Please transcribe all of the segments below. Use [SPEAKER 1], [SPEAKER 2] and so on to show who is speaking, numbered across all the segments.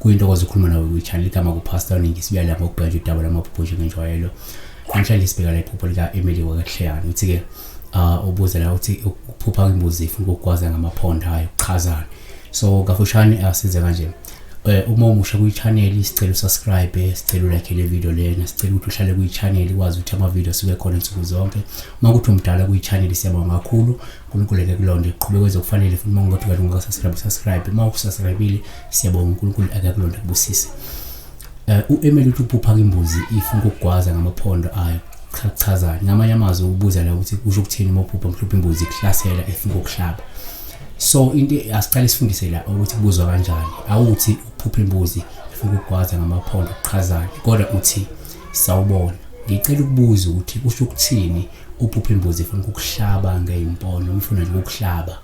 [SPEAKER 1] Kuyintokozo ukukhuluma nawe kwi-channel. Igama kuPastor Ningi, sibuya la ngokubheka nje udaba lwamaphupho njengenjwayelo. Namhlanje sibheka la iphupho lika-Emily wakaHleyana. Uthi-ke ubuza la uthi ukuphupha kwimbuzi ifuna ukugwaza ngamaphondo ayo kuchazani. So kafushane asenze kanje. Uma umusha kwi-channel, sicela usubscribe, sicela ulike le video lena, sicela ukuthi uhlale kwi-channel ukwazi ukuthi ama-video asuke khona nsuku zonke. Uma kuthi umdala kwi-channel, siyabonga kakhulu. uNkulunkulu ake kulonde, qhubeka kwenze okufanele. Futhi uma ungathi kade ungakasubscribe, subscribe. Uma usubscribile, siyabonga, uNkulunkulu ake kulonde, kubusise. U-Emily uthi uphupha imbuzi ifuna ukugwaza ngamaphondo ayo, chazani. Ngamanye amazwi ubuza la ukuthi kusho ukuthini uma uphupha mhlawumbe imbuzi ikuhlasela, ifuna ukukuhlaba. So into asiqale sifundise la ukuthi kubuzwa kanjani. Awuthi uphupha imbuzi ifuna ukugwaza ngamaphondo kuchazani, kodwa uthi sawubona, ngicela ukubuza ukuthi kusho ukuthini uphupha imbuzi ifuna ukukuhlaba ngey'mpono, noma ifuna nje ukukuhlaba.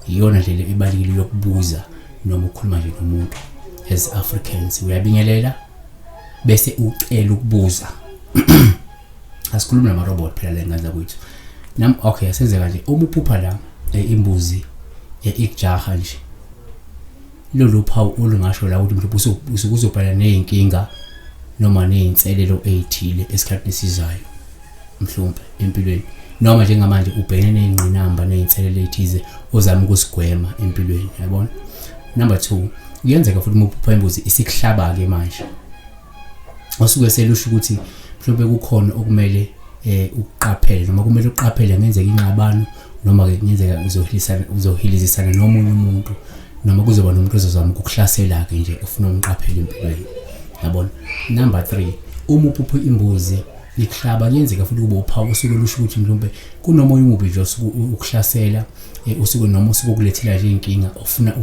[SPEAKER 1] Iyona ndlela ebalulekile yokubuza noma ukukhuluma nje nomuntu. As Africans uyabingelela bese ucela ukubuza. Asikhulumi namarobot phela le ngane zakwethu. Nam okay, asenze kanje. Uma uphupha la imbuzi ikujaha nje, lolu phawu olungasho la ukuthi mhlawumbe usuke uzobhekana ney'nkinga noma ney'nselelo ey'thile esikhathini esizayo mhlawumbe empilweni, noma njengamanje ubhekene ney'ngqinamba ney'nselelo ey'thize ozama ukusigwema empilweni, yabona. Number 2, kuyenzeka futhi uma uphupha imbuzi isikuhlaba-ke manje, osuke selusho ukuthi mhlawumbe kukhona okumele ukuqaphele, noma kumele uqaphele, kungenzeka ingxabano, noma ke kungenzeka uzohilisana, uzohilizisana nomunye umuntu, noma kuzoba nomuntu ozozama ukukuhlasela-ke nje, ufuna umqaphele empilweni, yabona. Number 3, uma uphupha imbuzi ikuhlaba, kuyenzeka futhi kube uphawu osuke lusho ukuthi mhlawumbe kunomoya omubi nje osuke ukuhlasela, usuke noma usuke ukulethela nje inkinga, ofuna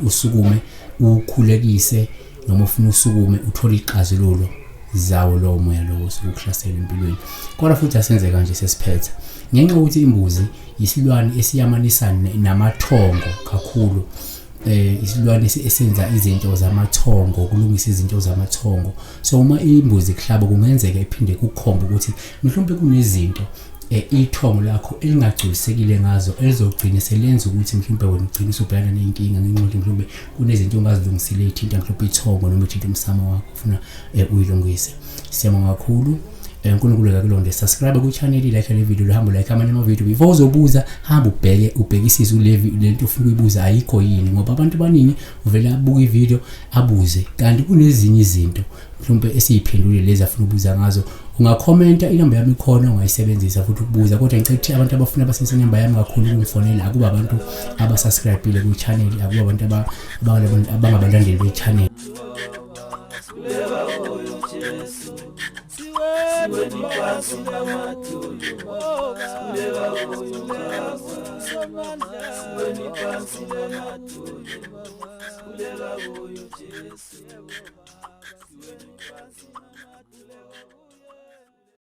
[SPEAKER 1] usukume ukhulekise, noma ufuna usukume uthole ixazululo zawo lowo moya lowo osuke ukuhlasela empilweni. Kodwa futhi asenzeka nje sesiphetha, ngenxa yokuthi imbuzi isilwane esiyamanisa namathongo kakhulu, isilwane esenza izinto zamathongo, kulungisa izinto zamathongo. So uma imbuzi kuhlaba, kungenzeka iphinde kukhombe ukuthi mhlawumbe kunezinto ithongo lakho elingagculisekile ngazo, elizogcina selenza ukuthi mhlawumbe wena ugcine usubhekana ney'nkinga ngenxa yokuthi mhlawumbe kunezinto ongazilungisile ey'thinta mhlawumbe ithongo noma ethinta umsamo wakho, ufuna uyilungise. Siyabonga kakhulu. uNkulunkulu akakulonde. Subscribe ku-channel, like le video, hamba like amanye ama-video. Before uzobuza, hamba ubheke, ubhekisise lento ofuna ukuyibuza ayikho yini, ngoba abantu abaningi uvele abuke ivideo abuze, kanti kunezinye izinto mhlawumbe esiyiphendule lezi afuna ukubuza ngazo. Ungakhomenta, inamba yami ikhona, ungayisebenzisa futhi ukubuza. Kodwa ngicela ukuthi abantu abafuna basebenzise inamba yami kakhulu ukungifonela akuba abantu abasubscribe kwi-channel, akuba abantu abangabalandeli be-channel.
[SPEAKER 2] Siweni phansi namadolo.